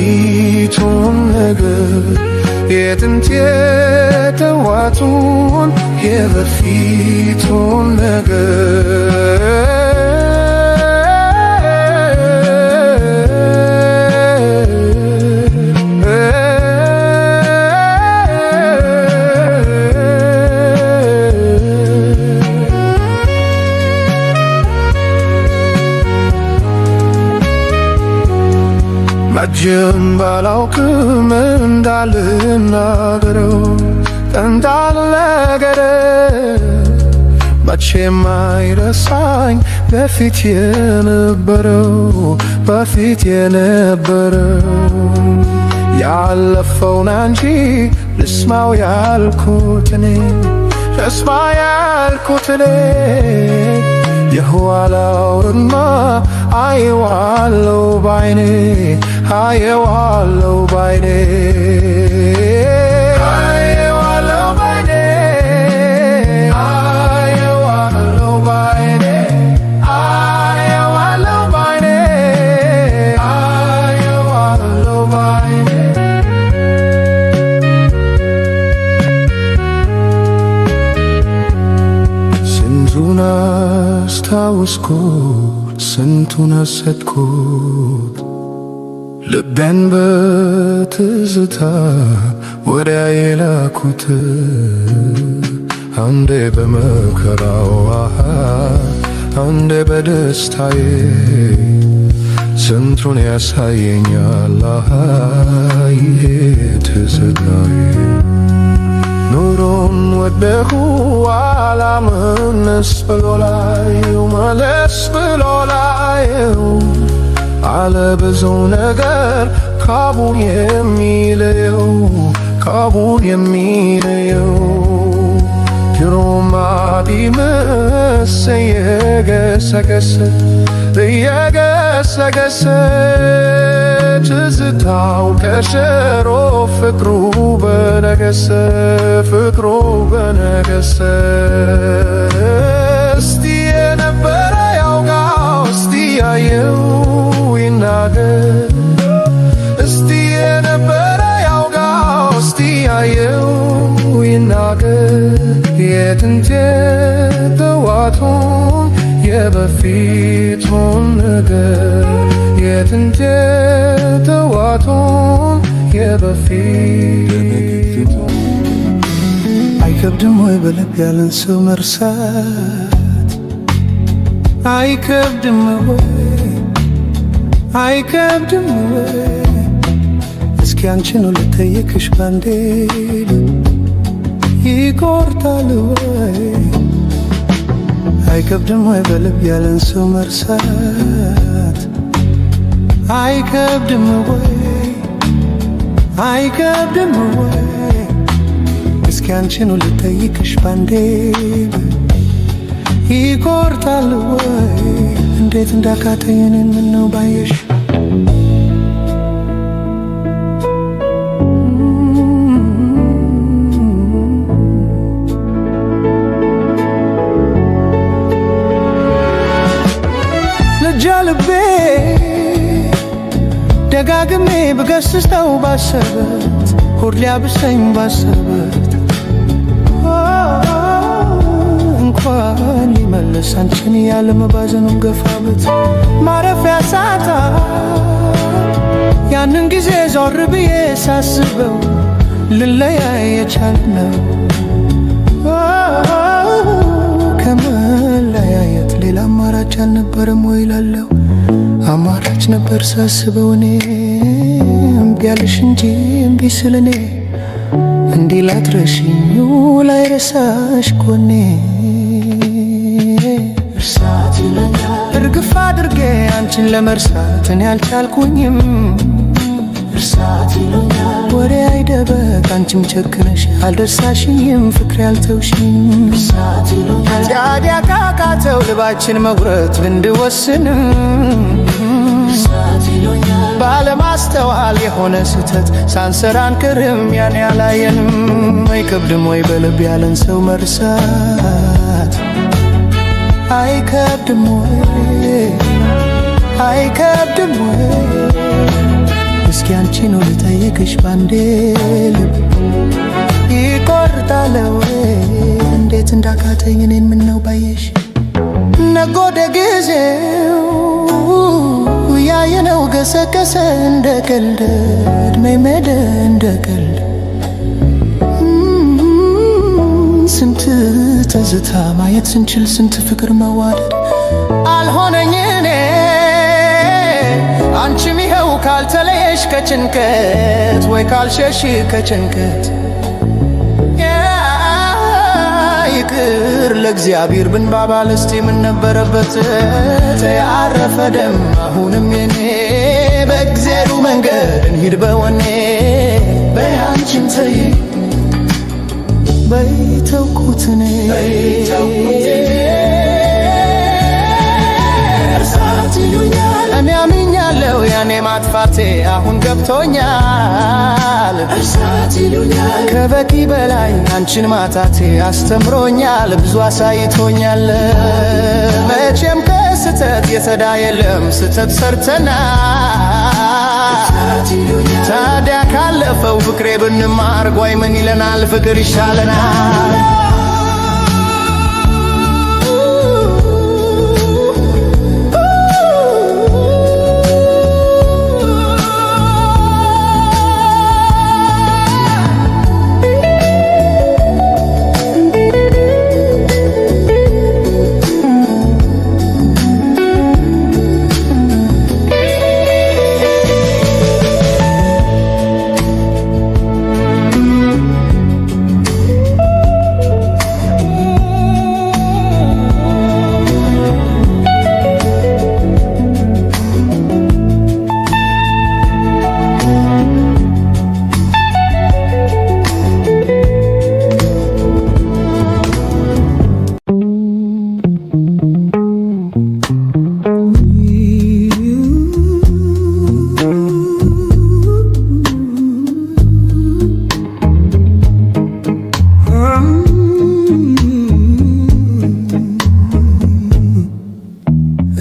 የበፊቱን ነገር፣ የጥንት የተዋቱን የበፊቱን ነገር። መቼም ባላውቅም እንዳልናገረው እንዳልነገረ፣ መቼም አይረሳኝ በፊት የነበረው፣ በፊት የነበረው። ያለፈውን እንጂ ልስማው ያልኩት እኔ፣ ልስማ ያልኩት እኔ፣ የኋላውንማ አየዋለው ባይኔ፣ አየዋለው ባይኔ፣ አየዋለው ባይኔ፣ አየዋለው ባይኔ፣ አየዋለው ባይኔ፣ አየዋለው ባይኔ። ስንቱን አስታወስኩት፣ ስንቱን አሰብኩት፣ ልቤን በትዝታ ወዲያ የላኩት። አንዴ በመከራው፣ አንዴ በደስታዬ፣ ስንቱን ያሳየኛል ይሄ ትዝታዬ። ኑሮን ወደሁ አላምንስ ብሎ ላየው፣ መለስ ብሎ ላየው፣ አለ ብዙ ነገር ካቡን የሚለየው፣ ካቡን የሚለየው። ድሮማ ቢምስ እየገሰገሰ እየገሰገሰ፣ ትዝታው ከሸሮ ፍቅሩ በነገሰ፣ ፍቅሩ በነገሰ። እስቲ የነበረ ያውጋው፣ እስቲ ያየው ይናገር፣ እስቲ የነበረ ያውጋው፣ እስቲ ያየው ይናገር፣ የጥንት የተዋቱን የበፊቱን ነገር፣ የጥንት የተዋቱን የበፊቱን። አይከብድም ወይ በልብ ያለን ሰው መርሳት? አይከብድም ወይ? አይከብድም ወይ? እስኪ አንቺኑ ልጠይቅሽ ባንዴ፣ ይቆርጣል ወይ? አይከብድም ወይ በልብ ያለን ሰው መርሳት? አይከብድም ወይ? አይከብድም ወይ? እስኪ አንቺኑ ልጠይቅሽ ባንዴ፣ ይቆርጣል ወይ? እንዴት እንዳቃተኝ እኔን ምነው ባየሽ። ልጃ ልቤ ደጋግሜ ብገስጸው ባሰበት፣ ሆድ ሊያብሰኝ ባሰበት፣ እንኳን ሊመለስ አንቺን እያለ መባዘኑም ገፋበት። ማረፊያ ሳጣ ያንን ጊዜ ዞር ብዬ ሳስበው ልለያይ የቻልነው ከመለያየት ሌላ አማራጭ አልነበረም ወይ እላለሁ። አማራጭ ነበር ሳስበው እኔ እምቢ አልሽ እንጂ እምቢ ስል እኔ እንዲህ ላትረሺኝ ላይረሳሽ ጎኔ። እርሳት ይለኛል እርግፍ አድርጌ አንቺን ለመርሳት እኔ አልቻልኩኝም። እርሳት ይሉኛል ወሬ አይደበቅ አንቺም ቸክነሽ አልደርሳሽኝም፣ ፍቅሬ አልተውሽኝም። እርሳት ይሉኛል ታዲያ ካቃተው ልባችን መቁረጥ ብንወስንም፣ ባለማስተዋል የሆነ ስህተት ሳንሰራ አንቀርም፣ ያን ያላየንም። አይከብድም ወይ በልብ ያለን ሰው መርሳት? አይከብድም ወይ? አይከብድም ወይ? እስኪ አንቺኑ ልጠይቅሽ ባንዴ፣ ልብ ይቆርጣል ወይ? እንዴት እንዳቃተኝ እኔን ምነው ባየሽ። ነጎደ ጊዜው፣ ያየነው ገሰገሰ እንደ ቀልድ፣ እድሜ ሄደ እንደ ቀልድ። ስንት ትዝታ ማየት ስንችል፣ ስንት ፍቅር መዋደድ አልሆነኝ እኔ። አንቺም ይኸው ካልተለየሽ ከጭንቀት ወይ ካልሸሽ ከጭንቀት፣ ይቅር ለእግዚአብሔር ብንባባል እስቲ ምን ነበረበት? ያረፈደም አሁንም የኔ፣ በእግዜሩ መንገድ እንሂድ በወኔ። በይ አንቺም ተይ፣ በይ ተውኩት እኔ። እርሳት ይሉኛል፣ እኔ አምኛለሁ፣ ያኔ ማጥፋቴ አሁን ገብቶኛል። እርሳት ይሉኛል፣ ከበቂ በላይ አንቺን ማጣቴ አስተምሮኛል፣ ብዙ አሳይቶኛል። መቼም ከስተት የጸዳ የለም፣ ስተት ሰርተናል። ታዲያ ካለፈው ፍቅሬ ብንማር ጓይ ምን ይለናል? ፍቅር ይሻለናል።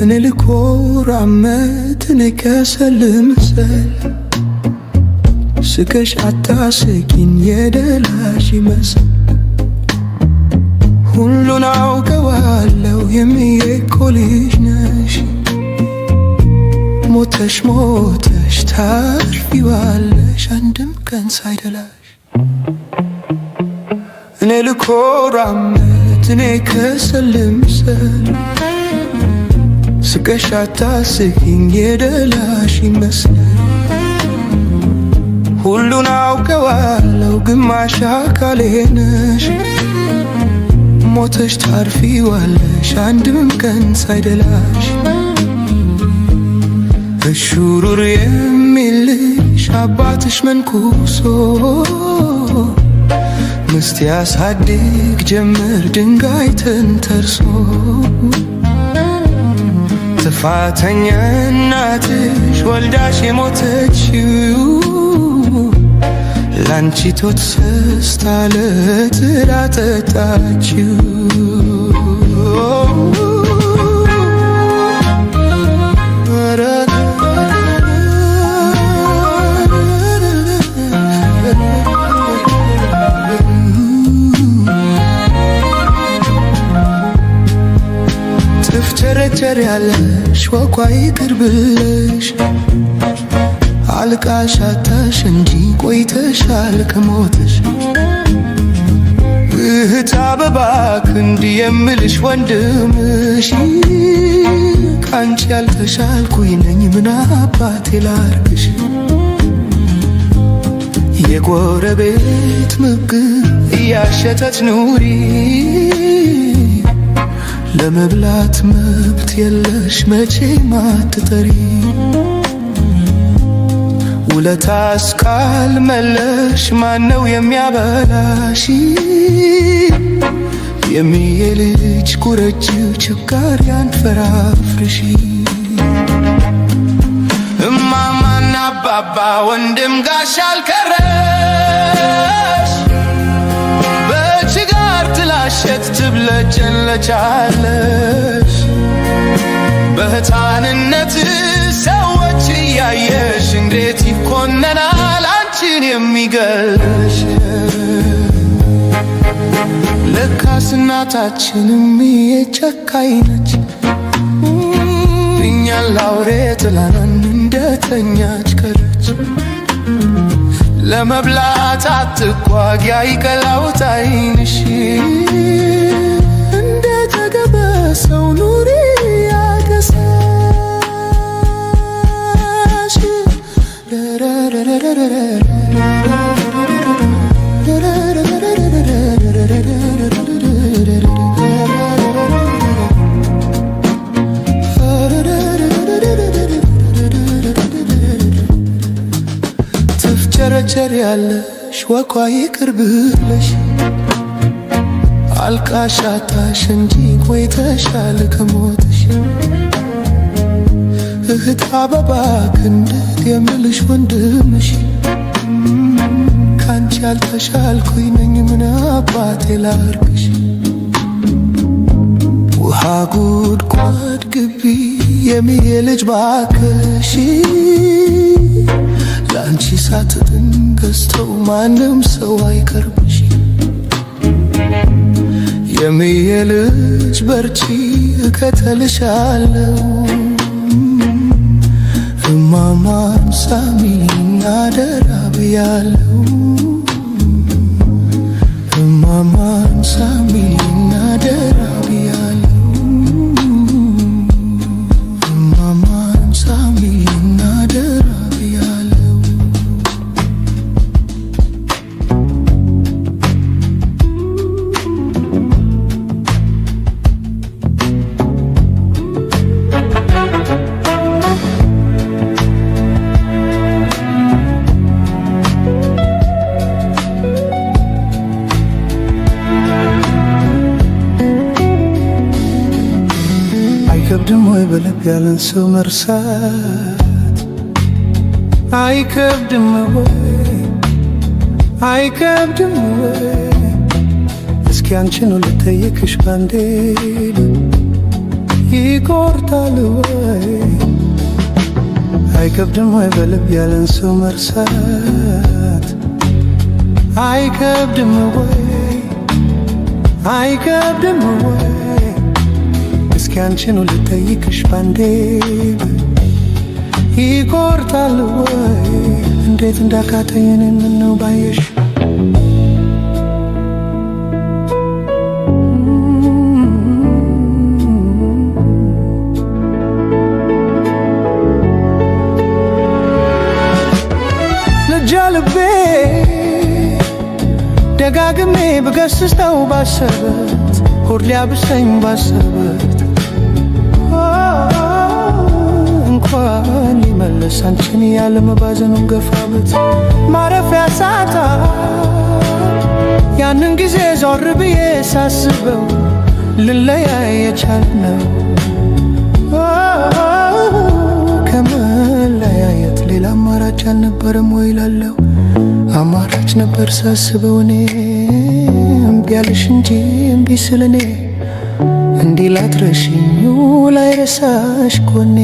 እኔ ልኮራመት፣ እኔ ከሰል ልምሰል፣ ስቀሽ አታስቂኝ የደላሽ ይመስል። ሁሉን አውቀዋለሁ፣ የሚዬ እኮ ልጅ ነሽ፣ ሞተሽ ሞተሽ ታርፊዋለሽ አንድም ቀን ሳይደላሽ። እኔ ልኮራመት፣ እኔ ከሰል ልምሰል፣ ስቀሽ አታስቂኝ የደላሽ ይመስላል። ሁሉን አውቀዋለሁ፣ ግማሽ አካሌ ነሽ፣ ሞተሽ ታርፊዋለሽ አንድም ቀን ሳይደላሽ። እሹሩር የሚልሽ አባትሽ መንኩሶ ምስት ያሳድግ ጀመር ድንጋይ ተንተርሶ። ጥፋተኛ እናትሽ ወልዳሽ የሞተችው፣ ላንቺ ቶት ሰስታ ለትዳ ጠጣችው። ትፍቸረቸር ያለሽ ወኳ ይቅር ብለሽ፣ አልቃሽ አታሽ እንጂ ቆይተሻል ከሞትሽ። እህት አበባ ክንድ የምልሽ ወንድምሽ፣ ካንቺ ያልተሻልኩኝ ነኝ፣ ምን አባቴ ላርግሽ? የጎረቤት ምግብ እያሸተት ኑሪ፣ ለመብላት መብት የለሽ መቼም አትጠሪ። ውለታስ ካልመለሽ ማነው የሚያበላሽ? የሚዬ ልጅ ኩረጅው ችጋር ያንፈራፍርሽ። እማማና አባባ ወንድም ጋሽ አልቀረሽ፣ በችጋር ትላሸት ትብለጨለጫለሽ። በሕፃንነት ሰዎች እያየሽ እንዴት ይኮነናል? ይኮነናል አንቺን የሚገልሽ። ለካስ እናታችንም የጨካኝ ነች፣ እኛን ላውሬ ጥላለን እንደተኛች ቀረች። ለመብላት አትጓጊ አይቀላውት ዓይንሽ፣ እንደ ተገበ ሰው ኑሪ ያገሳሽ። ትፍጨረጨር ያለሽ ወኳ ይቅር ብለሽ፣ አልቃሻ ታሽ እንጂ ቆይተሻል ከሞትሽ። እህት አበባ ክንድት የምልሽ ወንድምሽ፣ ካንቺ ያልተሻልኩኝ ነኝ፣ ምን አባቴ ላርግሽ? ውሃ ጉድጓድ ግቢ የሚዬ ልጅ ባክሽ፣ ለአንቺ ሳትጥን ገዝተው ማንም ሰው አይቀርብሽ። የሚዬ ልጅ በርቺ እከተልሻለሁ፣ እማማን ሳሚኝ አደራ ብያለሁ። እማማን ሳሚኝ አደራ ብያለሁ። እማማን ሳሚኝ አደራ ብያለሁ። አይከብድም ወይ በልብ ያለን ሰው መርሳት? አይከብድም ወይ? አይከብድም ወይ? እስኪ አንቺኑ ልጠይቅሽ ባንዴ፣ ይቆርጣል ወይ? አይከብድም ወይ በልብ ያለን ሰው መርሳት? አይከብድም ወይ? አይከብድም ወይ? እስኪ አንቺኑ ልጠይቅሽ ባንዴ፣ ይቆርጣል ወይ? እንዴት እንዳቃተኝ እኔ ምነው ባየሽ። ልጃ ልቤ ደጋግሜ ብገስጸው ባሰበት፣ ሆድ ሊያብሰኝ ባሰበት፣ እንኳን ሊመለስ አንቺን ያለ መባዘኑን ገፋበት። ማረፊያ ሳጣ ያንን ጊዜ ዞር ብዬ ሳስበው ልለያይ የቻልነው፣ ከመለያየት ሌላ አማራጭ አልነበረም ወይ ላለው፣ አማራጭ ነበር ሳስበው እኔ እምቢ አልሽ እንጂ እምቢ ስል እኔ እንዲህ ላትረሺኝ ላይረሳሽ ጎኔ።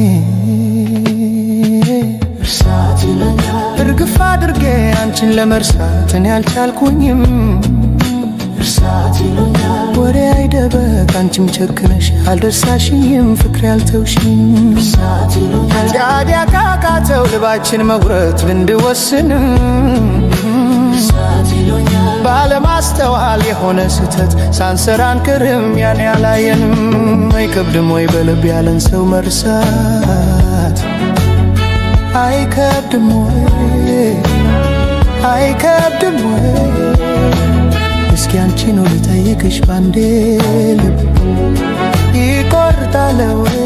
እርሳት ይለኛል እርግፍ አድርጌ አንቺን ለመርሳት እኔ አልቻልኩኝም። እርሳት ይሉኛል ወሬ አይደበቅ፣ አንቺም ቸክነሽ አልደርሳሽኝም፣ ፍቅሬ አልተውሽኝ። እርሳት ይሉኛል ታዲያ ካቃተው ልባችን መቁረጥ ብንወስንም፣ እርሳት ይሉኛል ባለማስተዋል የሆነ ስህተት ሳንሰራ አንቀርም፣ ያን ያላየንም። አይከብድም ወይ በልብ ያለን ሰው መርሳት? አይከብድም ወይ? አይከብድም ወይ? እስኪ አንቺኑ ልጠይቅሽ ባንዴ፣ ልብ ይቆርጣል ወይ?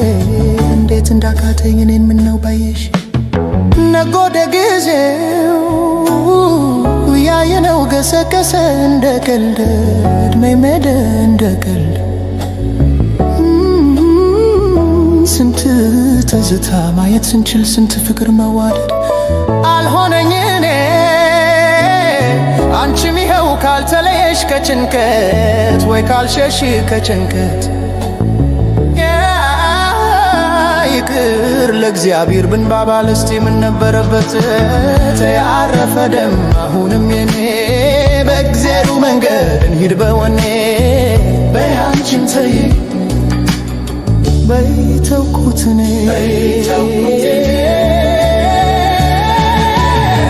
እንዴት እንዳቃተኝ እኔን ምነው ባየሽ። ነጎደ ጊዜው ያየነው ገሰገሰ እንደ ቀልድ፣ እድሜ ሄደ እንደ ቀልድ። ስንት ትዝታ ማየት ስንችል፣ ስንት ፍቅር መዋደድ አልሆነኝ እኔ፣ አንቺም ይኸው ካልተለየሽ ከጭንቀት ወይ ካልሸሽ ከጭንቀት። ይቅር ይቅር ለእግዚአብሔር ብንባባል እስቲ ምን ነበረበት? ተያረፈደም አሁንም የኔ በእግዜሩ መንገድ እንሂድ በወኔ። በይ አንቺም ተይ፣ በይ ተውኩት እኔ።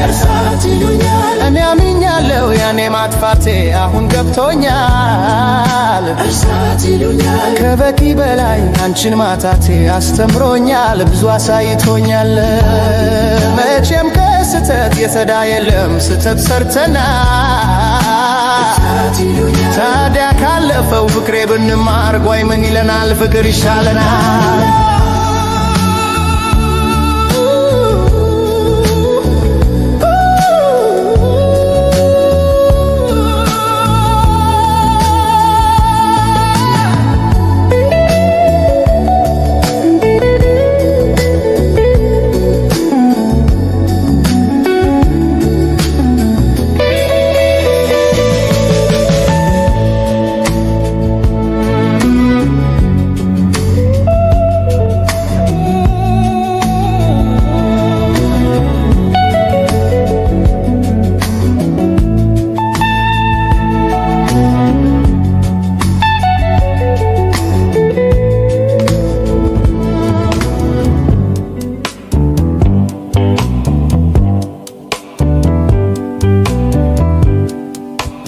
እርሳት ይሉኛል፣ እኔ አምኛለሁ ያኔ ማጥፋቴ አሁን ገብቶኛል። እርሳት ይሉኛል፣ ከበቂ በላይ አንቺን ማጣቴ አስተምሮኛል፣ ብዙ አሳይቶኛል። መቼም ከስተት የጸዳ የለም፣ ስተት ሰርተናል። ታዲያ ካለፈው ፍቅሬ ብንማር ጓይ ምን ይለናል? ፍቅር ይሻለናል።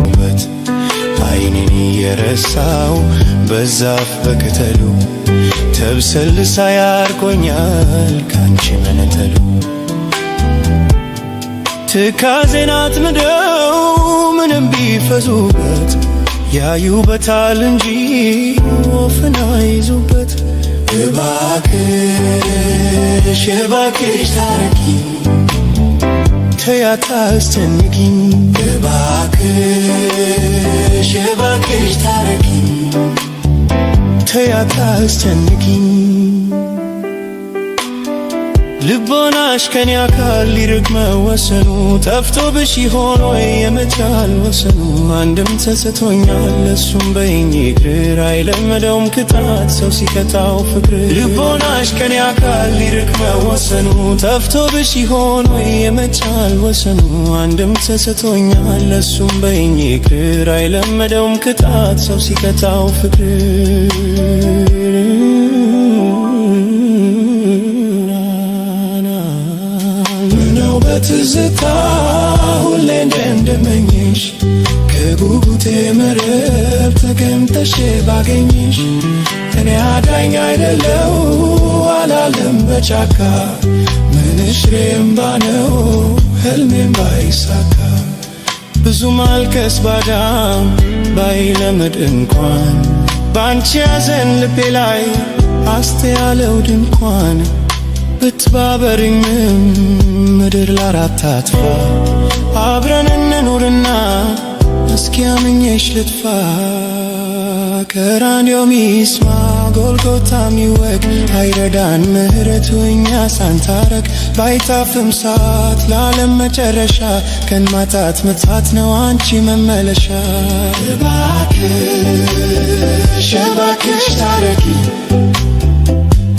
ውበት አይኔን የረሳው በዛፍ በቅጠሉ ተብሰልሳ ያርቆኛል ካንቺ መነጠሉ። ትካዜን አጥምደው ምንም ቢፈዙበት ያዩበታል እንጂ ወፍን አይዙበት። እባክሽ፣ እባክሽ ታረቂ፣ ተይ አታስጨንቂኝ። እባክሽ፣ እባክሽ ታረቂ፣ ተይ አታስጨንቂኝ። ልቦናሽ ከኔ አካል ሊርቅ መወሰኑ ጠፍቶብሽ ይሆን ወይ የመቻል ወሰኑ? አንድም ተሰቶኛል እሱም በይኝ ይቅር፣ አይለመደውም ቅጣት ሰው ሲቀጣው ፍቅር። ልቦናሽ ከኔ አካል ሊርቅ መወሰኑ ጠፍቶብሽ ይሆን ወይ የመቻል ወሰኑ? አንድም ተሰቶኛል እሱም በይኝ ይቅር፣ አይለመደውም ቅጣት ሰው ሲቀጣው ፍቅር። ምነው በትዝታ ሁሌ እንደምመኝሽ ከጉጉቴ መረብ ተቀምጠሽ ባገኝሽ። እኔ አዳኝ አይደለው አላለም በጫካ፣ ምንሽሬ እምባ ነው ህልሜም ባይሳካ። ብዙ ማልቀስ ባዳም ባይለምድ እንኳን ባንቺ ያዘን ልቤ ላይ አስተያለው ድንኳን። ብትባበሪኝም ምድር ላራት ታጥፋ፣ አብረን እንኑርና እስኪ አምኜሽ ልጥፋ። ቀራንዮ ሚስማ ጎልጎታ ሚወቅ አይረዳን ምህረቱ እኛ ሳንታረቅ። ባይታፍም ሰዓት ለዓለም መጨረሻ ቀን ማጣት ምታት ነው አንቺ መመለሻ። እባክሽ፣ እባክሽ ታረቂ፣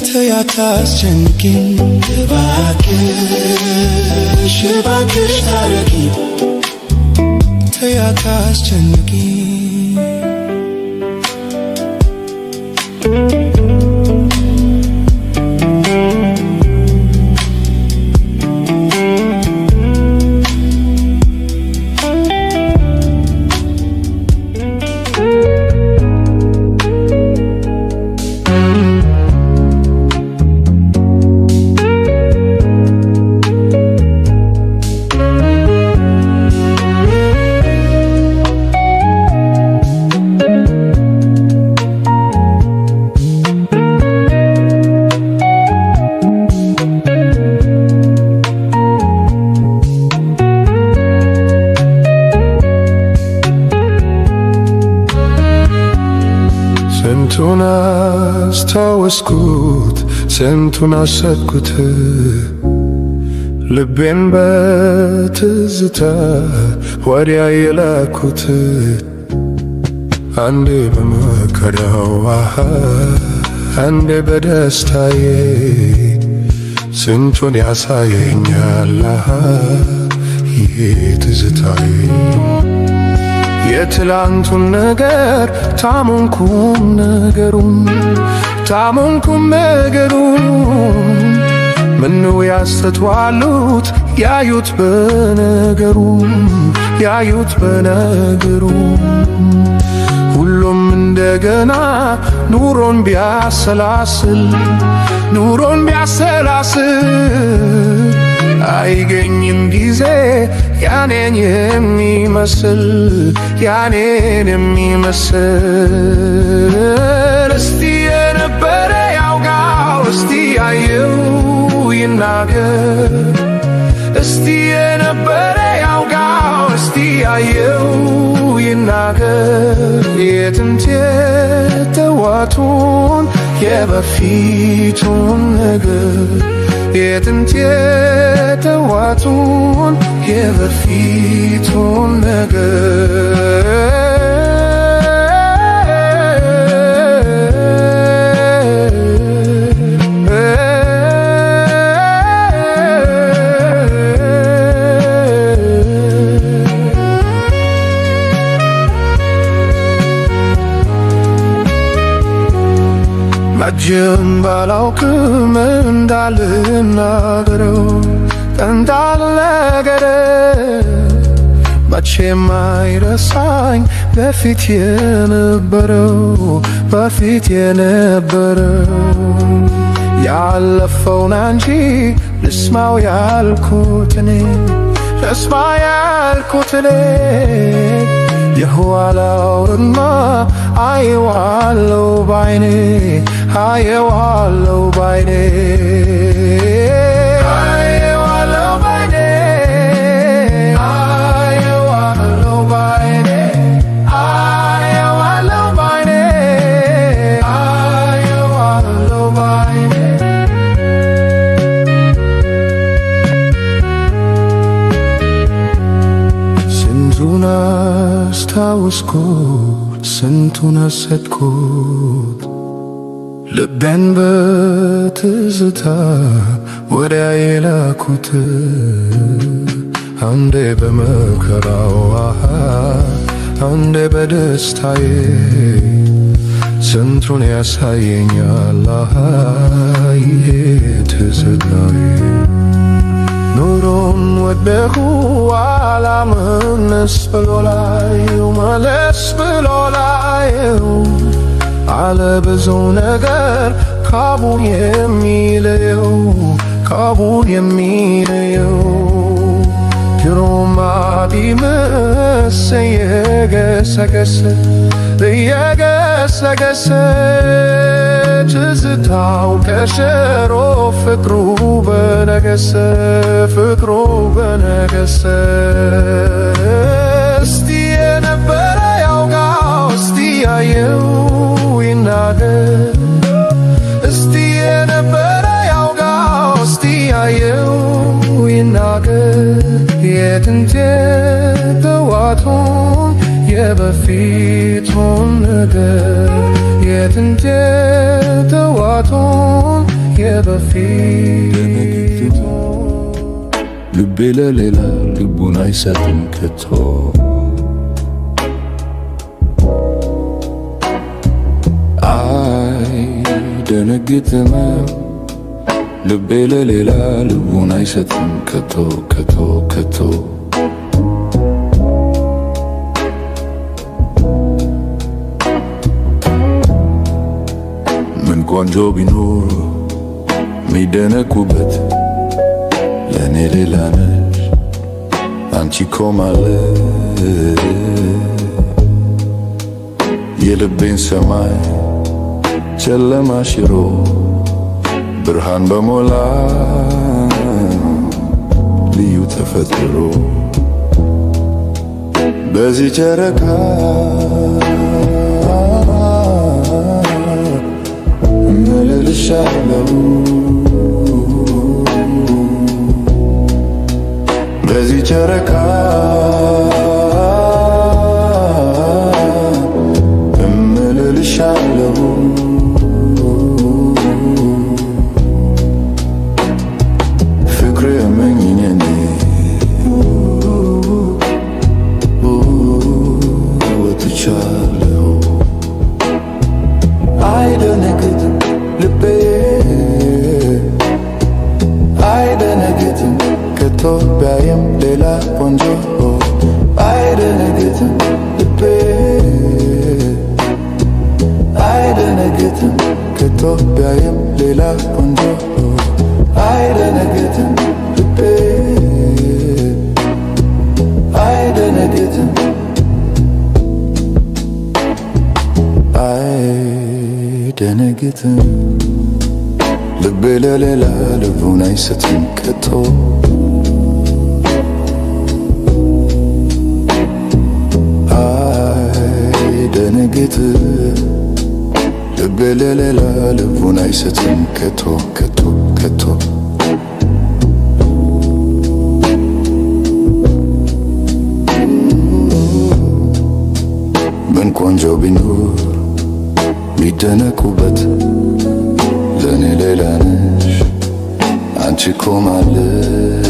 ተይ አታስጨንቂኝ። እባክሽ፣ እባክሽ ታረቂ፣ ተይ አታስጨንቂኝ። ስንቱን አስታወስኩት፣ ስንቱን አሰብኩት፣ ልቤን በትዝታ ወዲያ የላኩት። አንዴ በመከራው አሃ አንዴ በደስታዬ ስንቱን ያሳየኛል ይሄ ትዝታዬ። የትላንቱን ነገር ታመንኩም ነገሩን፣ ታመንኩም ነገሩን፣ ምነው ያስተዋሉት ያዩት በነገሩ፣ ያዩት በነገሩ። ሁሉም እንደገና ኑሮን ቢያሰላስል፣ ኑሮን ቢያሰላስል፣ አይገኝም ጊዜ ያኔን የሚመስል፣ ያኔን የሚመስል። እስቲ የነበረ ያውጋው፣ እስቲ ያየው ይናገር፣ እስቲ የነበረ ያውጋው፣ እስቲ ያየው ይናገር። የጥንት የጠዋቱን የበፊቱን ነገር፣ የጥንት የጠዋቱን የበፊቱን ነገር። መቼም ባላውቅም እንዳልናገረው እንዳልነገረው፣ መቼም አይረሳኝ በፊት የነበረው፣ በፊት የነበረው። ያለፈውን እንጂ ልስማው ያልኩት እኔ፣ ልስማ ያልኩት እኔ፣ የኋላውንማ አየዋለው ባይኔ፣ አየዋለው ባይኔ፣ አየዋለው ባይኔ፣ አየዋለው ባይኔ፣ አየዋለው ባይኔ፣ አየዋለው ባይኔ። ስንቱን አስታወስኩት፣ ስንቱን አሰብኩት፣ ልቤን በትዝታ ወዲያ የላኩት። አንዴ በመከራው፣ አንዴ በደስታዬ፣ ስንቱን ያሳየኛል ይሄ ትዝታዬ። ኑሮን ወደሁ አላምንስ ብሎ ላየው፣ መለስ ብሎ ላየው፣ አለ ብዙ ነገር ካቡን የሚለየው፣ ካቡን የሚለየው። ግሩማ ቢምስ እየገሰገሰ፣ እየገሰገሰ፣ ትዝታው ከሸሮ ፍቅሩ በነገሰ፣ ፍቅሩ በነገሰ። እስቲ የነበረ ያውጋው፣ እስቲ ያየው ይናገር፣ እስቲ የነበረ ያውጋው፣ እስቲ ያየው ይናገር። የጥንት የጠዋቱን የበፊቱን ነገር፣ የጥንት የጠዋቱን የበፊቱን። ልቤ ለሌላ ልቡን አይሰጥም ከቶ። አይደነግጥም ልቤ ለሌላ ልቡን አይሰጥም ከቶ፣ ከቶ፣ ከቶ። ምን ቆንጆ ቢኖር ሚደነቁበት፣ ለእኔ ሌላ ነሽ አንቺ እኮ ማለት። የልቤን ሰማይ ጨለማ ሽሮ ብርሃን በሞላ ልዩ ተፈጥሮ በዚህ ጨረቃ እምልልሻለሁ፣ በዚህ ጨረቃ እምልልሻለሁ። እመኚኝ እኔ ወጥቻለሁ። አይደነግጥም ልቤ፣ አይደነግጥም ከቶ ቢያይም ሌላ ቆንጆ። አይደነግጥም ልቤ፣ አይደነግጥም ከቶ ቢያይም ሌላ ቆንጆ። አይደነግጥም ልቤ፣ አይደነግጥም፣ አይደነግጥም ልቤ፣ ለሌላ ልቡን አይሰጥም ከቶ። አይደነግጥም ልቤ፣ ለሌላ ልቡን አይሰጥም ከቶ፣ ከቶ፣ ከቶ። ምን ቆንጆ ቢኖር ሚደነቁበት፣ ለእኔ ሌላ ነሽ አንቺ እኮ ማለት።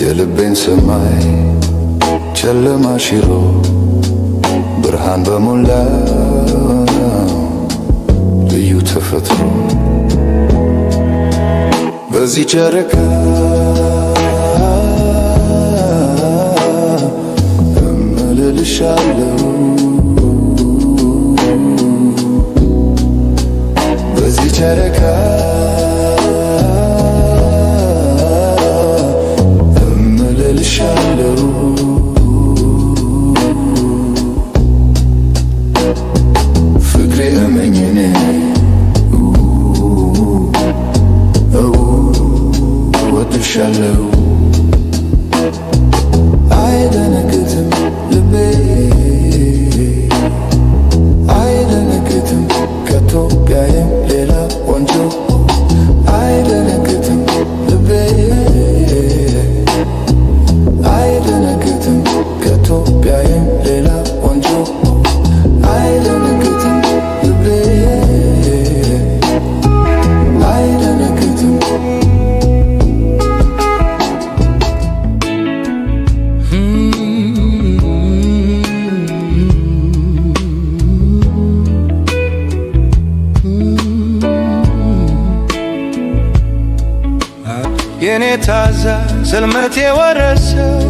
የልቤን ሰማይ ጨለማ ሽሮ ብርሃን በሞላ ልዩ ተፈጥሮ። በዚህ ጨረቃ እምልልሻለሁ፣ በዚህ ጨረቃ እምልልሻለሁ። ፍቅሬ እመኚኝ እወድሻለሁ። አይደነግጥም ልቤ፣ አይደነግጥም ከቶ ቢያይም ሌላ ቆንጆ። አይደነግጥም ልቤ፣ አይደነግጥም ከቶ ቢያይም ሌላ ቆንጆ። አይደነግጥም ልቤ፣ አይደነግጥም። የኔ ታዛ ጽልመት የወረሰው፣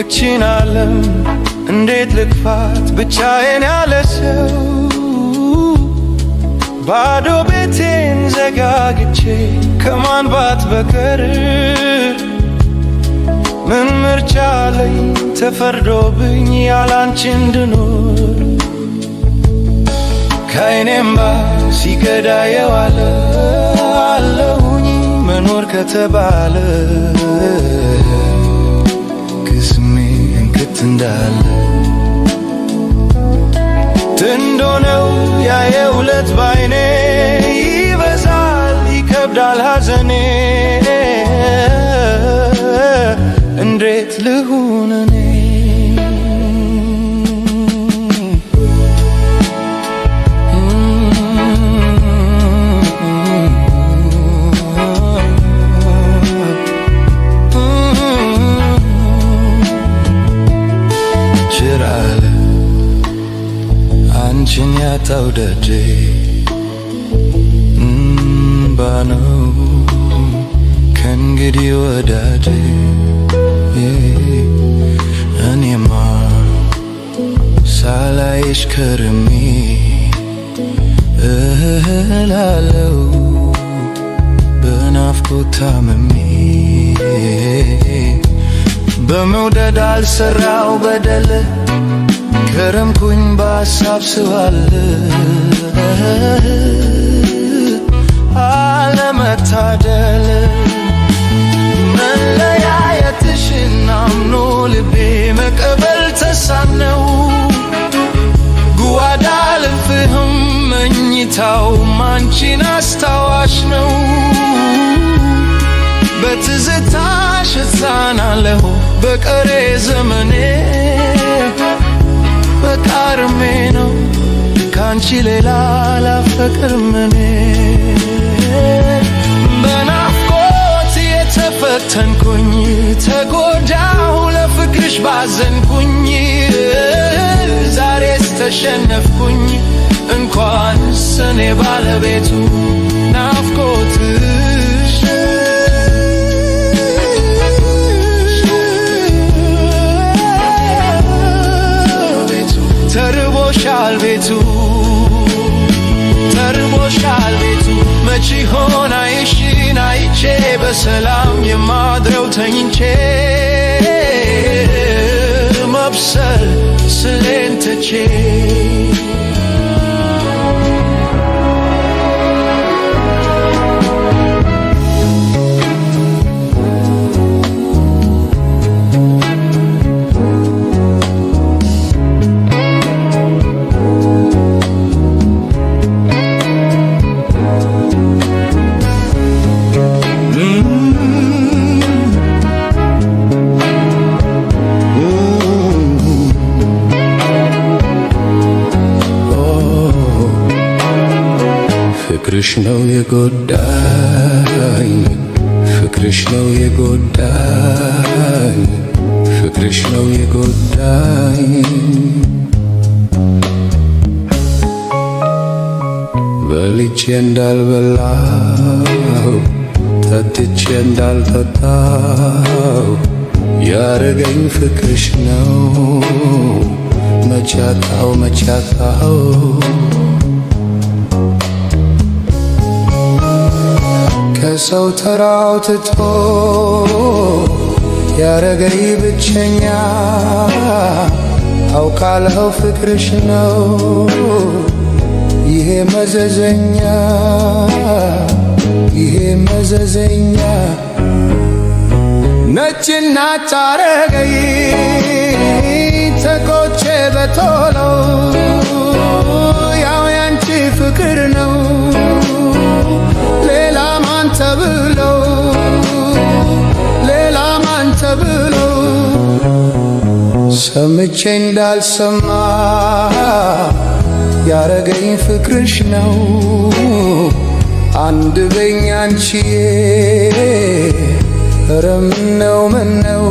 እቺን ዓለም እንዴት ልግፋት ብቻዬን ያለ ሰው? ባዶ ቤቴን ዘጋግቼ ከማንባት በቀር ምን ምርጫ አለኝ ተፈርዶብኝ ያላንቺ እንድኖር? ከዓይኔ እምባ ሲቀዳ የዋለ አለሁኝ መኖር ከተባለ፣ ቅስሜ እንክት እንዳለ ትንዶ ነው ያየሁለት ባይኔ። ይበዛል ይከብዳል ሐዘኔ፣ እንዴት ልሁን እኔ? ጭር አለ አንቺን ያጣው ደጄ፣ እምባ ነው ከእንግዲህ ወዳጄ። እኔማ ሳላይሽ ከርሜ እህላለው በናፍቆት ታምሜ። በመውደድ አልሰራው በደል፣ ከረምኩኝ በሀሳብ ስዋል። አለመታደል መለያየትሽን አምኖ ልቤ መቀበል ተሳነው። ጉዋዳ ልፍህም መኝታው አንቺን አስታዋሽ ነው። በትዝታሽ እጽናናለሁ በቀሬ ዘመኔ፣ በቃርሜ ነው ካንቺ ሌላ አላፈቅርም እኔ። አዘንኩኝ፣ ዛሬስ ተሸነፍኩኝ። እንኳንስ እኔ ባለቤቱ ናፍቆትሽ ተርቦሻል ቤቱ፣ ተርቦሻል ቤቱ። መች ይሆን አይሽን አይቼ በሰላም የማድረው ተኝቼ፣ መብሰል ስሌን ትቼ? ፍቅርሽ ነው የጎዳኝ፣ ፍቅርሽ ነው የጎዳኝ፣ ፍቅርሽ ነው የጎዳኝ። በልቼ እንዳልበላሁ፣ ጠጥቼ እንዳልጠጣሁ ያረገኝ ፍቅርሽ ነው። መቻጣው መቻጣው ከሰው ተራው ትቶ ያረገኝ ብቸኛ፣ አውቃለሁ ፍቅርሽ ነው ይሄ መዘዘኛ፣ ይሄ መዘዘኛ። ነጭና ጫረገኝ ተቆቼ በቶሎ፣ ያው ያንቺ ፍቅር ነው፣ ሌላ ማን ተብሎ፣ ሌላ ማን ተብሎ። ሰምቼ እንዳልሰማ ያረገኝ ፍቅርሽ ነው። አንድ በኛ አንቺዬ፣ ኧረ ምነው ምነው፣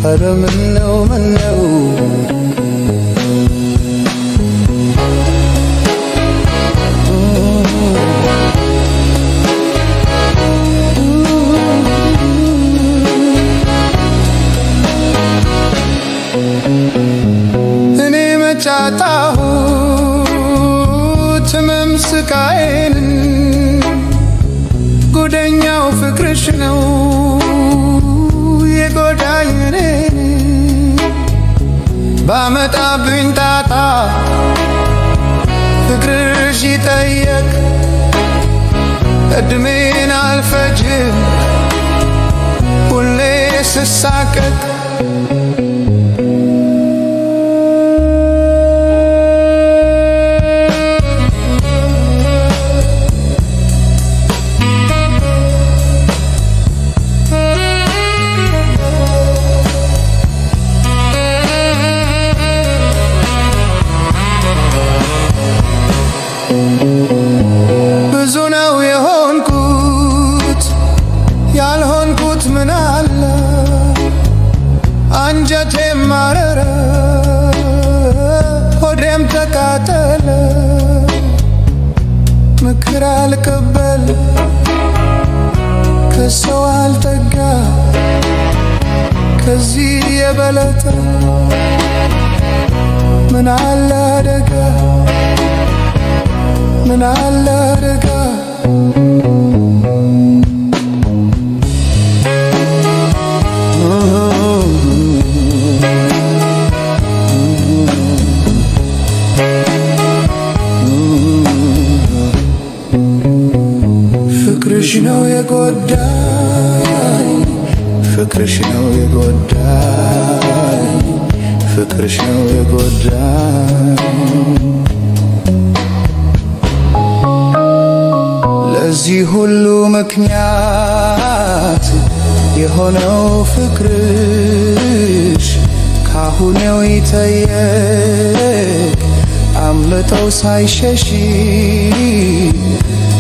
ኧረ ምነው ምነው። እኔ መጫጣሁት ህመም ስቃዬን፣ ጉደኛው ፍቅርሽ ነው የጎዳኝ እኔን። ባመጣብኝ ጣጣ ፍቅርሽ ይጠየቅ፣ እድሜን አልፈጅም ሁሌ ስሳቀቅ። ብዙ ነው የሆንኩት፣ ያልሆንኩት ምን አለ? አንጀቴም ማረረ፣ ሆዴም ተቃጠለ። ምክር አልቀበል፣ ከሰው አልጠጋ፣ ከዚህ የበለጠ ምን አለ አደጋ፣ ምን አለ አደጋ። ፍቅርሽ ነው የጎዳኝ፣ ፍቅርሽ ነው የጎዳኝ፣ ፍቅርሽ ነው የጎዳኝ። ለዚህ ሁሉ ምክንያት የሆነው ፍቅርሽ ካሁኔው ይጠየቅ አምልጠው ሳይሸሽ።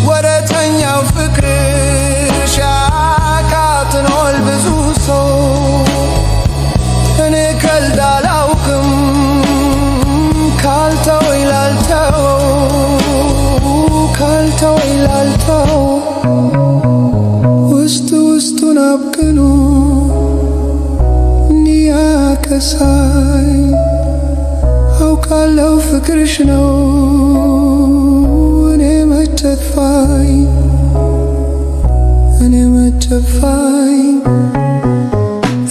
ወረተኛው ፍቅርሽ አቃጥኖል ብዙ ሰው። ሳይ አውቃለሁ ፍቅርሽ ነው እኔ መቸፋኝ፣ እኔ መቸፋኝ።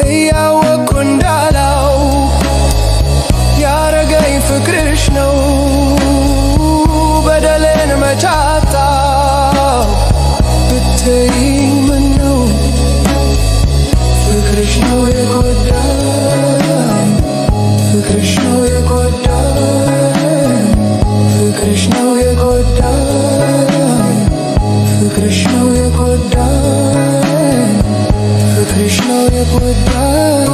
እያወቅኩ እንዳላውቅ ያረገኝ ፍቅርሽ ነው። በደሌን መቻጣው ብትይኝ ምነው? ፍቅርሽ ነው የጎዳኝ፣ ፍቅርሽ ነው የጎዳኝ፣ ፍቅርሽ ነው የጎዳኝ፣ ፍቅርሽ ነው የጎዳኝ፣ ፍቅርሽ ነው የጎዳኝ።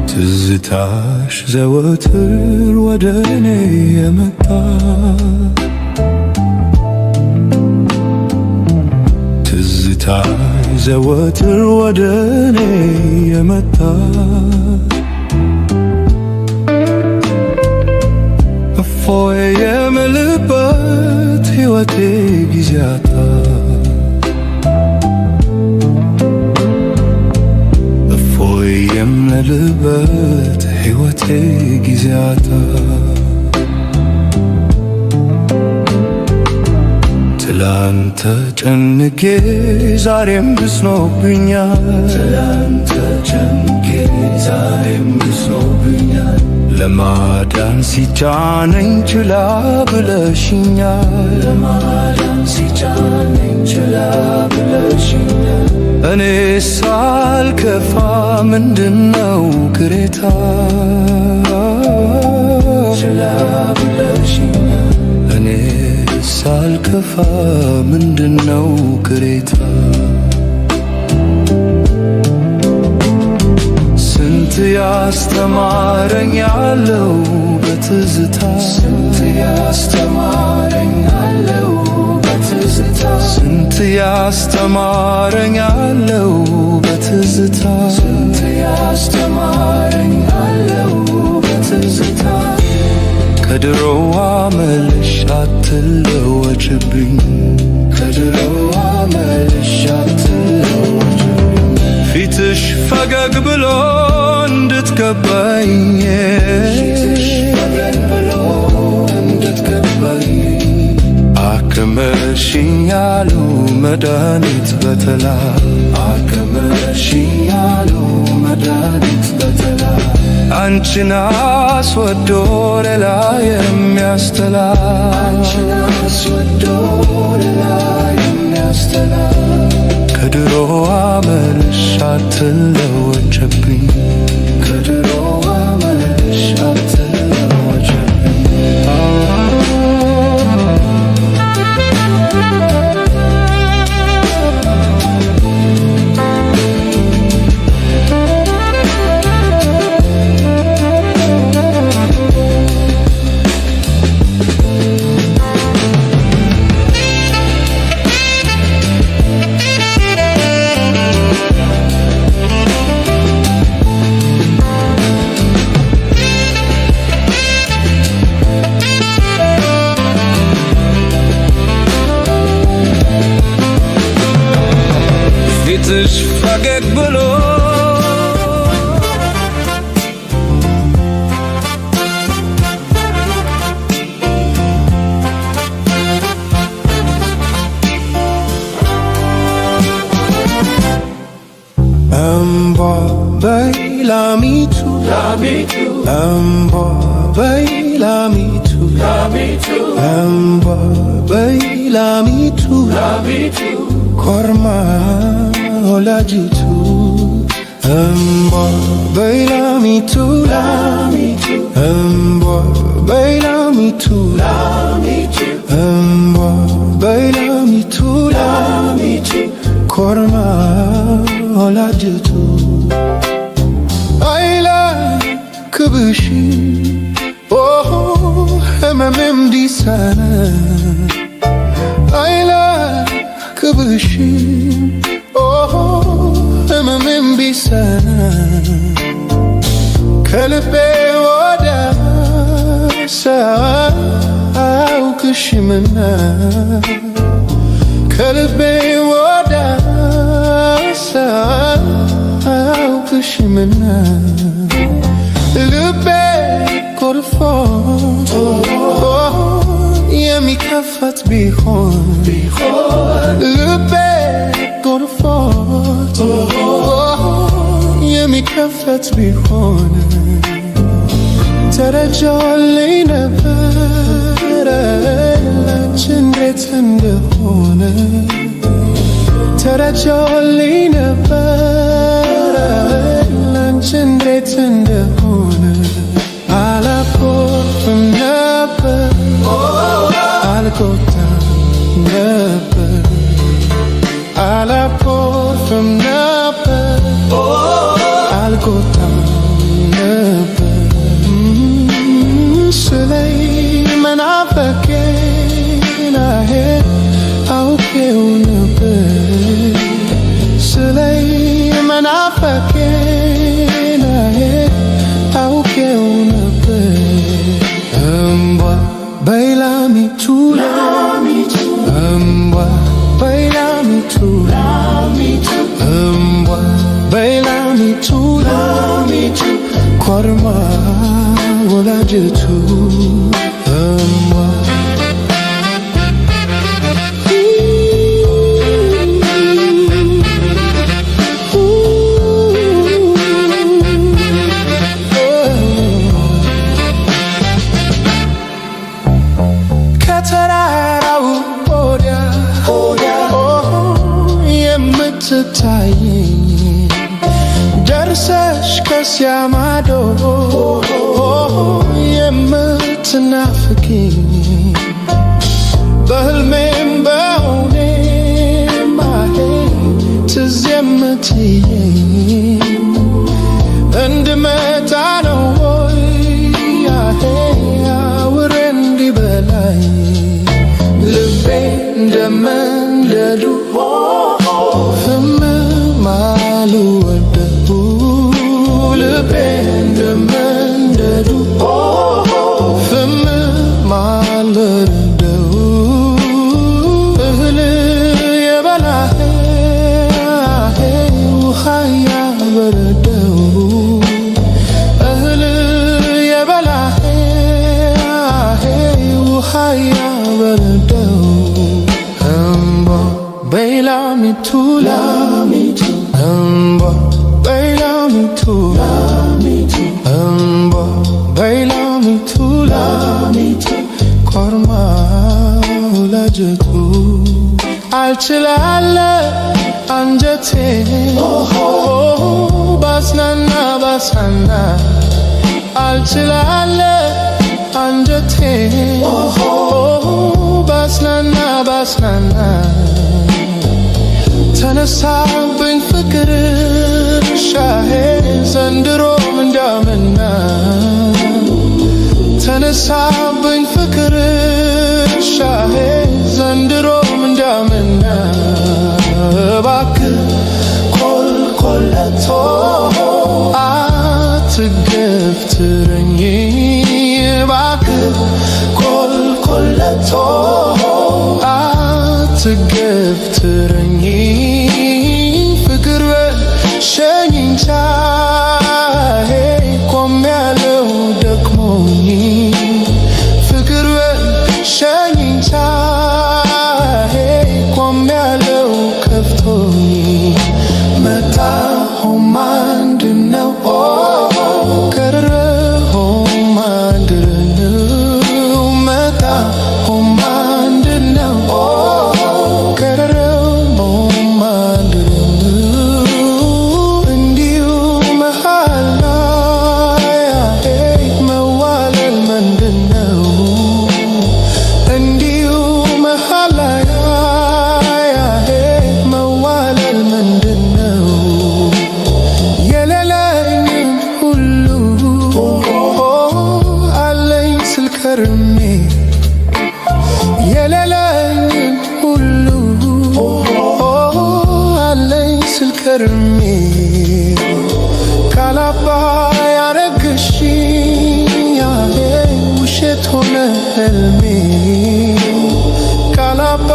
ትዝታሽ ዘወትር ወደ እኔ የመጣ፣ ትዝታሽ ዘወትር ወደ እኔ የመጣ፣ እፎይ የምልበት ሕይወቴ ጊዜ አጣ፣ እፎይ የምልበት ሕይወቴ ጊዜ አጣ። ትላንት ተጨንቄ ዛሬም ብሶብኛል፣ ትላንት ተጨንቄ ዛሬም ብሶብኛል። ለማዳን ሲቻነኝ ችላ ብለሽኛል፣ ለማዳን ሲቻነኝ ችላ ብለሽኛል። እኔ ሳልከፋ ምንድነው ቅሬታ? ችላ ብለሽኛል። እኔ ሳልከፋ ምንድነው ቅሬታ? ስንት ያስተማረኝ አለው በትዝታ፣ ስንት ያስተማረኝ አለው በትዝታ፣ ስንት ያስተማረኝ አለው በትዝታ፣ ስንት ያስተማረኝ አለው በትዝታ። ከድሮዋ መልሽ አትለወጭብኝ፣ ከድሮዋ መልሽ አትለወጭብኝ። ፊትሽ ፈገግ ብሎ እንድትገባኝ፣ ፊትሽ ፈገግ ብሎ እንድትገባኝ፣ አክመሽኛሉ መድኃኒት በተላ፣ አክመሽኛሉ መድኃኒት በተላ። አንቺን አስወዶ ሌላ የሚያስተላ፣ አንቺን አስወዶ ሌላ የሚያስተላ። ከድሮዋ መልሽ አትለወጭብኝ፣ ከድሮዋ መልሽ አትለወጭብኝ። ፊትሽ ፈገግ ብሎ። እምቧ በይ ላሚቱ፣ እምቧ በይ ላሚቱ፣ እምቧ በይ ላሚቱ፣ ኮርማ ወላጂቱ። እምቧ በይላሚቱ፣ እምቧ በይላሚቱ፣ እምቧ በይላሚቱ፣ ኮርማ ወላጅቱ። አይላ ክብሽ ኦሆ ህመምም ዲሰነ፣ አይላ ክብሽ ኦሆ ህመምም ቢሰነ፣ ከልቤ ወደ ሳያውቅሽምና፣ ከልቤ ወደ ሳያውቅሽምና፣ ልቤ ቆርፎ የሚከፈት ቢሆን፣ ልቤ ጎርፎ የሚከፈት ቢሆን፣ ተረጃልኝ ነበረ ላንቺ እንዴት እንደሆነ፣ ተረጃልኝ ነበረ ላንቺ እንዴት እንደሆነ። አላኮርፍም ነበር፣ አልቆጣም ነበር፣ አላኮርፍም ነበር፣ አልቆጣም ነበር። ስለይ መናፈቄን አሄ አውቄው ነበር፣ ስለይ መናፈቄን አሄ አውቄው ነበር። እምቧ በይላሚቱ፣ እምቧ በይላሚቱ፣ እምቧ በይላሚቱ፣ ኮርማ ወላጅቱ፣ እምቧ። ከተራራው ወዲያ የምትታየኝ፣ ደርሰሽ ከዚያ ማዶ የምትናፍቂኝ፣ በህልሜም በእውኔም አሄ ትዝ የምትይኝ፣ እንድመጣ ነው ወይ አሄ አውሬ እንዲበላኝ? ልቤ እንደመንደዱ ህመም አልወደው፣ ልቤ እንደመንደዱ ህመም አልወደው፣ እህል የበላህ ውሃ ያበረደው፣ እህል የበላህ ውሃ ያበረደው። እምቧ በይላሚቱ፣ እምቧ በይላሚቱ፣ እምቧ በይላሚቱ፣ ኮርማ ወላጅቱ። አልችላለ አንጀቴ ባስናና ባስናና፣ አልችላለ አንጀቴ ባስናና ባስናና፣ ተነሳብኝ ፍቅር ሻሄ ዘንድሮም እንዳምና፣ ተነሳብኝ ፍቅር ሻሄ ዘንድሮም እንዳምና። እባክህ ኮልኮለቶ አትገፍትረኝ፣ እባክህ ኮልኮለቶ አትገፍትረኝ፣ ፍቅር ሸኝኝ ቻሄ ቆሜያለሁ ደክሞኝ፣ ፍቅር ሸኝኝ ቻሄ ቆሜያለሁ ከፍቶኝ። መጣሁም አንድ ነው፣ ቀረሁም አንድ ነው፣ መጣሁም አንድ ነው፣ ቀረሁም አንድ ነው። እንዲሁ ከርሜ የሌለኝን ሁሉ አለኝ ስል ከርሜ ካላባ ያረግሽኝ ውሸት ሆነ ህልሜ ካላባ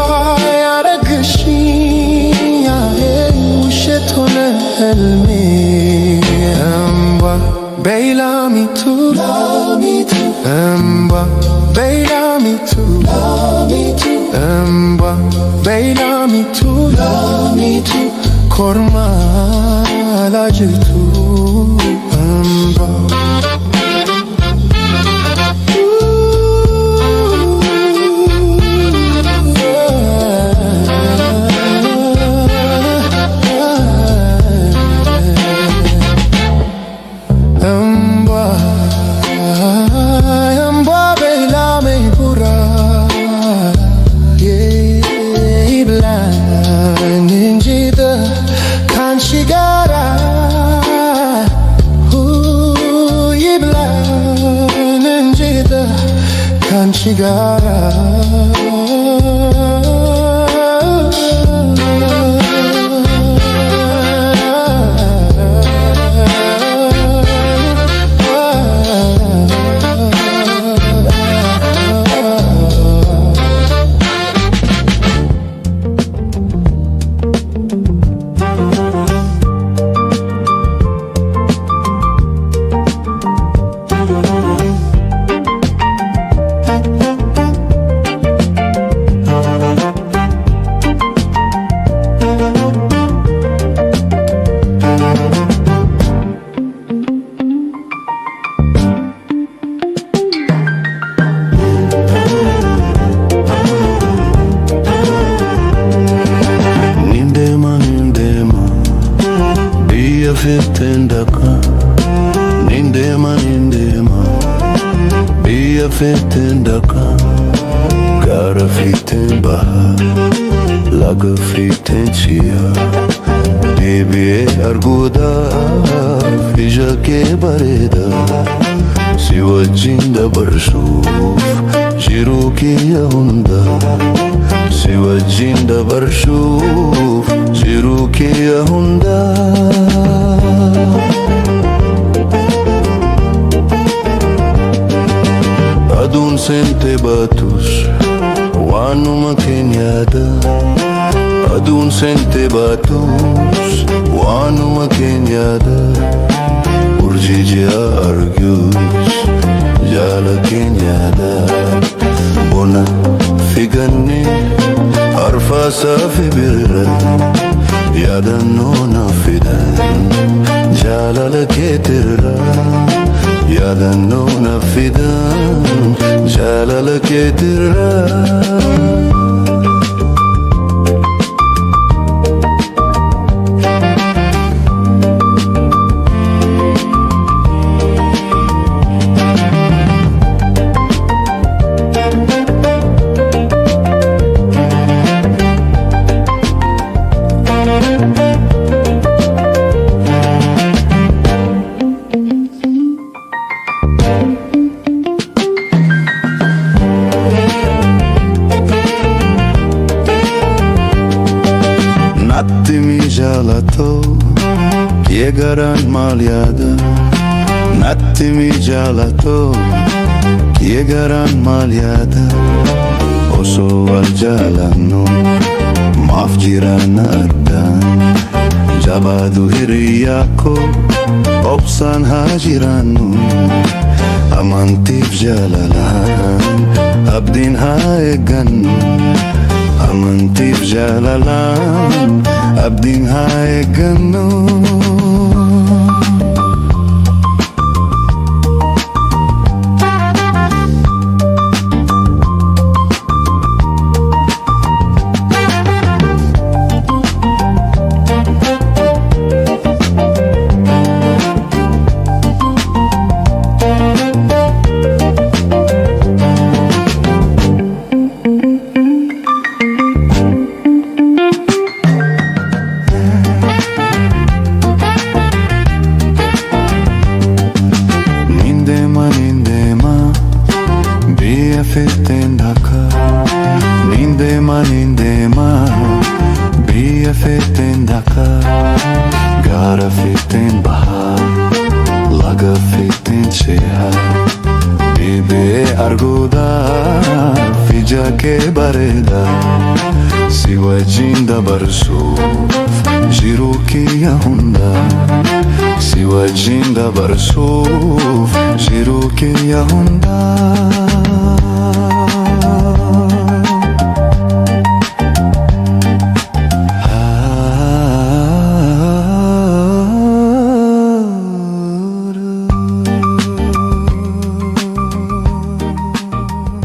ያረግሽኝ ውሸት ሆነ ህልሜ። እምባ በይላሚቱ፣ እምባ በይላሚቱ፣ እምባ በይላሚቱ፣ ኮርማ ላጅቱ እምባ። እምባ፣ እምባ በይላሜ ቡራ ይብላኝ እንጂ ካንቺ ጋራ፣ ይብላኝ እንጂ ካንቺ ጋራ። Nindema, nindema, biyya fitten dhaqa. Nindema, nindema, biyya fitten dhaqa. Gaara fitten baha, laga fitten ce'a. Deebi'ee arguudhaaf ija kee bareeda. Si wajjin dabarsuuf jiruu kiyya hunda. Si wajjin dabarsuuf jiruu kiyya hunda. Aduun seente baatus waanuma keenya yaada. Aduun seente baatus waanuma keenya yaada. Urjii ji'a argus jaala keenya yaada. Bona fi ganni, arfaasaa fi birra, yaadannoo naaf fidan jaalala keetirra. Yaadannoo naaf fidan jaalala keetirra. Natti mijalatoo kiyya garaan maal yaada? Natti mijalatoo kiyya garaan maal yaada? Osoo wal jaalannu maaf jiraanna addaan? Jabaadhu hiriyaa koo, obsaan haa jiraannu. Amantiif jaalalaan abdiin haa eeggannu. Amantiif jaalalaan abdiin haa eeggannu. Sargoda fija ke bareda Siwajinda barsuf Jiruki yahunda Siwajinda barsuf Jiruki yahunda.